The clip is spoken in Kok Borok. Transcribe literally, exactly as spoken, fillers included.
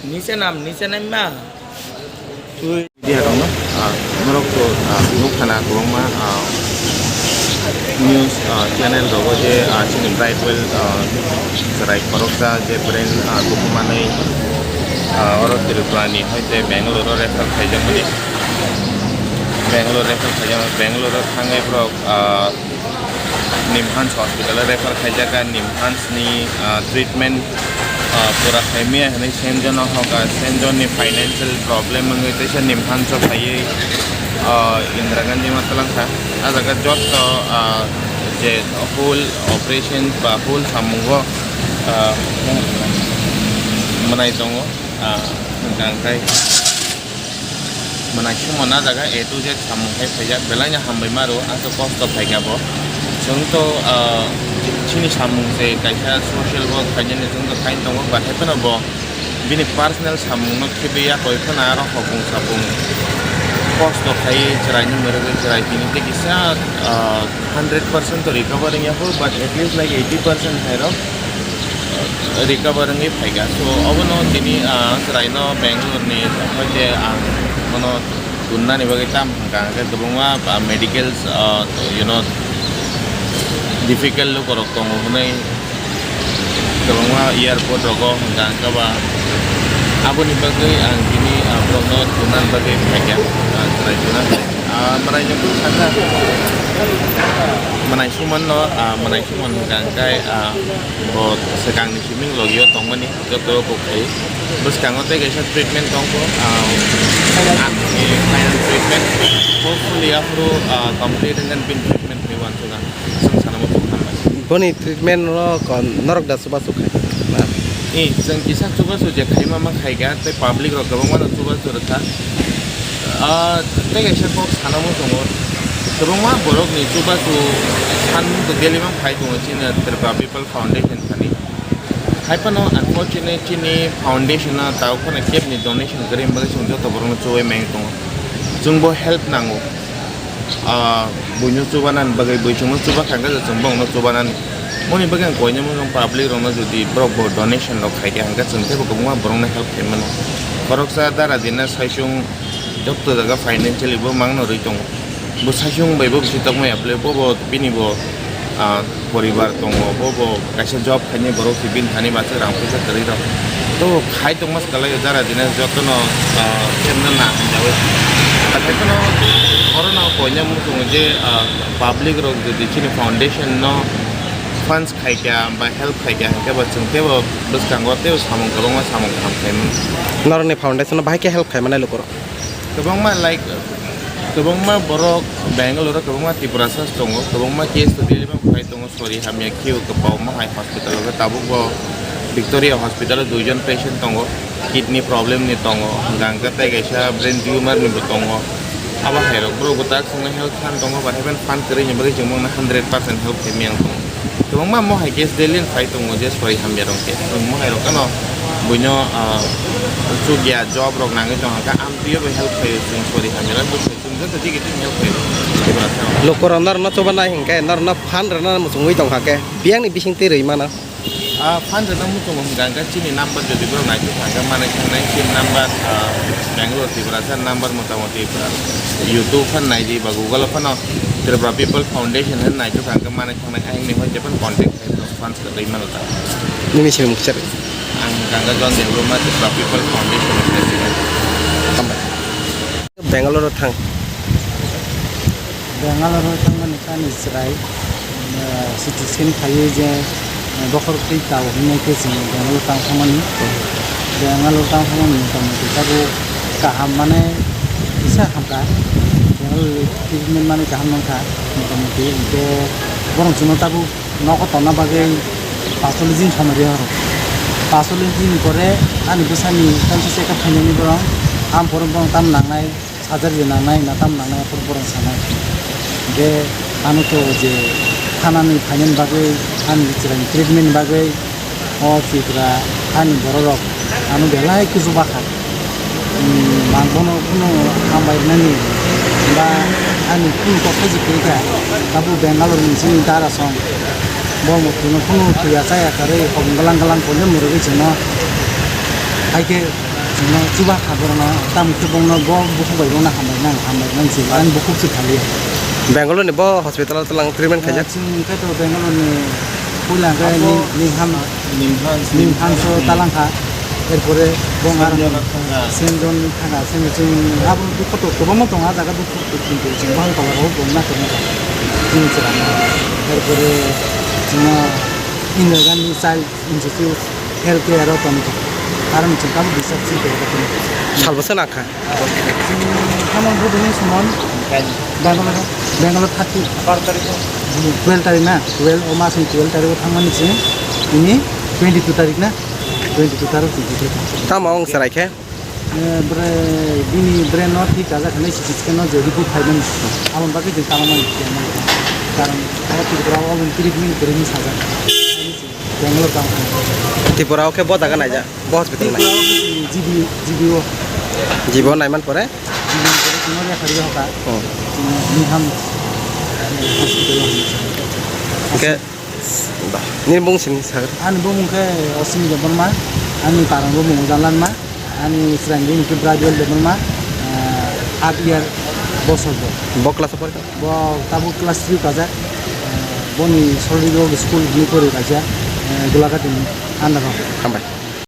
Niche nam, niche naima. Twi. Media rokno, ah, norok to, ah, nukha na kwbangma, ah, news, ah, channel rogo je, ah, chini Brightwell, ah, chwrai khoroksa je brain, ah, tukumanwi, ah, oro Tripura ni hoite Bangalore o refer khaijakmani. Bangalore refer khaijak, Bangalore o thangwi borok, ah, Nimhans hospital o refer khaijak, ah, Nimhans ni, ah, treatment, ah, pura khaimaya hinwi Senjon no hoka, Senjon ni financial problem wngwi teisa Nimhans o phaiwi, ah, Indira Gandhi ma twlang kha. Ah jaga jotto, ah, je whole operation ba whole samungo, ah, mwnai tongo, ah, hwnkha hwnkhe. Mwnai sumon ah jaga A to Z samung khai phaijak, belai no hambai maro, aswk kosto phaikha bo. Chwng to, ah, chini samung se kaisa social work khainani chwng to khain tongo, but hai phano bo bini personal samung no khibiya, koi phano aro hopung sapung kosto khai chwrai ni mwrwgwi chwrai tini tei kisa, ah, hundred percent to recover wngya kho, but at least like eighty percent hai rok recover wngwi phaikha. So, obono tini, ah, chwraino Bangalore ni hoite ang bono tunnani bagwi tam hwnkha, hwnkhe kwbangma, ah, medicals, ah, you know, difficult lukorok tongo hwnwi kwbangma airport rogo hwnkha, hwnkhe ba aboni bagwi ang tini, ah, borokno tunnani bagwi phaikha, ah, chwrai tunna. Ah, mwnaino bwkha kha. Mwnai sumanno, ah, mwnai suman hwnkha hwnkhe, ah, bo swkangni simi logio tongmani joto kok khai. Bwskango tei kaisa treatment tongkho, ah, ani final treatment. Hopefully aphuru, ah, complete wngkhan bini treatment hinwi uansukha. Chwng sana muchung kha. Boni treatment no kon norok da chubachu khai. Ni, chwng kisa chubachu je khaima ma khaikha, tei public rok kwbangma no chubachu rwkha. Ah, tei kaisa kok sana muchungo, kwbangma borok ni chubachu san to daily ma phai tongo chini Tripura People Foundation thani. Hai phano unfortunately chini foundation no tabuk phano kebni donation kwrwi bagwi chwng joto borok no chubai meng tongo. Chwng bo help nango. Ah, buino chubanani bagwi, bui chwngno chuba kha hwnkhe chwng bongno chubanani. Moni bagwi ang koinai mano public rokno jodi borok bo donation rok khaikha hwnkhe chwng teibo kwbangma borokno help khaimano. Khoroksa dara dina saichung jotto jaga financially bo mangno rwi tongo. Bo saichung bai bo bisi tongmaya bwle bobo bini bo, ah, poribar tongo, bo bo kaisa job khainai borok se bini thani masa rang puisa kwrwi rok. To khai tongma swkalaio jara dina jotono, ah, kemno na hamjawi. Haikhe no oro no koina muchungo je, ah, public rok jodi chini foundation no funds khaikha ba help khaikha hwnkhe bo chwng teibo bwskango teibo samung kwbangma samung kaham khaimano. Norokni foundation no bahai khe help khaimanai lukurok? Kwbangma like, kwbangma borok Bangalore o kwbangma Tiprasa tongo, kwbangma case to daily ma phai tongo. Sori hamya khe o kwbangma hai hospital o khe tabuk bo Victoria hospital o duijon patient tongo, kidney problem ni tongo, hwnkha hwnkhe tei kaisa brain tumor ni bo tongo. Abo hai rok borok bo tak chwngno help khan tongo, ba heaven fund kwrwi ni bagwi chwng bongno hundred percent help khaimani ang tongo. Kwbangma mo hai case daily phai tongo je sori hamya rok khe, chwng mo hai rok no buino, ah, chukya job rok nangwi tongkha, amtwi bo help khaio chwng sori hamya rok. Chwng joto digi digi help khaio. Lukurok norokno chubanai hinkhe norokno phan rwna muchungwi tongkha khe, biyangni bisingtwi rwi mano. Ah, phan rwna muchungo hwnkha hwnkhe chini number jodi borok naitwi thangkhe manwi thangnai, chini number, ah, Bangalore Tiprasa number motamoti, ah, YouTube phan naidi ba Google o phano Tripura People Foundation hwn naitwi thangkhe manwi thangnai, ayangni hoi jephano contact khai borok phan swkagwi mano ta. Nini simi mukchar. Ang hwnkha hwnkhe John Debbarma, Tripura People Foundation ni President. Hambai. Bangalore o thang. Bangalore o thangmani kani chwrai, eh, C T scan khaiwi je, eh, bokhorok twi tao hinwi khe chwng Bangalore tang thangmani. Bangalore tang thangmani motamoti tabuk kaham mane kisa hamkha. Bangalore treatment mani kaham mankha motamoti. Hwnkhe borok chwngno tabuk nogo tonna bagwi pasollis din somoi rw horo. Pasollis din pore ani bwsani tamsa check up khainani borok, am pore borok tam nangnai, surgery nangnai, na tam nangnai, aphuru borok sanai. Hwnkhe ano to je thanani phainani bagwi, ani chwraini treatment ni bagwi o Tripura ani bororok ano belai kuchuk bakha. Hmm, mang bono kunu hambai rwnani ba ani kunu kok khaijak kwrwi kha, tabuk Bangalore ni chini dara song. Bo mwtwino kunu thwiya chaya kwrwi hom glang glang kole mwrwgwi chwngno. Hai khe No chuba kha borok no, tamo khe bongno bo bukhuk bai rwna hambai nang, hambai nang se, ani bukhuk se thali. Bangalore ni bo hospital o twlang treatment khaijak? Chwng khe to Bangalore ni puila khe Abo ning, ning ham, Nimhans, ning ham so Nimhans. Talang kha. Erpore bong ar Senjon thanga. Senjon thanga, Senjon chwng abo dukho to kwbangma tongo, ah jaga dukho to chwng bahai tola rok bo na tongma. Chwng chwrang. Erpore chwngno Indira Gandhi Child Institute, health care o tongwi tongo. Aro ni chwng tabuk discharge se tongwi tongo. Salbo se nangkha? Chwng tamo budini sumon Bangalore, Bangalore thirty. Twelve tarik na? Twelve, o masni twelve tarik o thangmani chwng tini twenty two tarik na? Twenty two tarik chwng tongwi tongo. Tamo wng chwrai khe? Eh, bre, bini brain no thik kajak hinwi C T scan no je report phaimani. Aboni bagwi chwng tamo mani. Karon o Tripura o treatment kwrwini sajak. Bangalore tamo thang. Tripura o khe bo jaga naijak, bo hospital nai. Tripura o G B, G B O. G B O naiman pore? G B O pore chwngno refer rwkha. Hmm. Chwngno Nimham hospital o. Hwnkhe Ba, nini bumung sini sagri? Ani bumung khe Osimi Debbarma, ani parang bumung Udalanma, ani chwraini bumung khe Bridal Debbarma, ah, half year bosor bo. Bo class o porikha? Bo tabuk class three kajak, ah, boni Solid Rock School hinwi pori kaisa, ah, Gulagati ni under o. Hambai.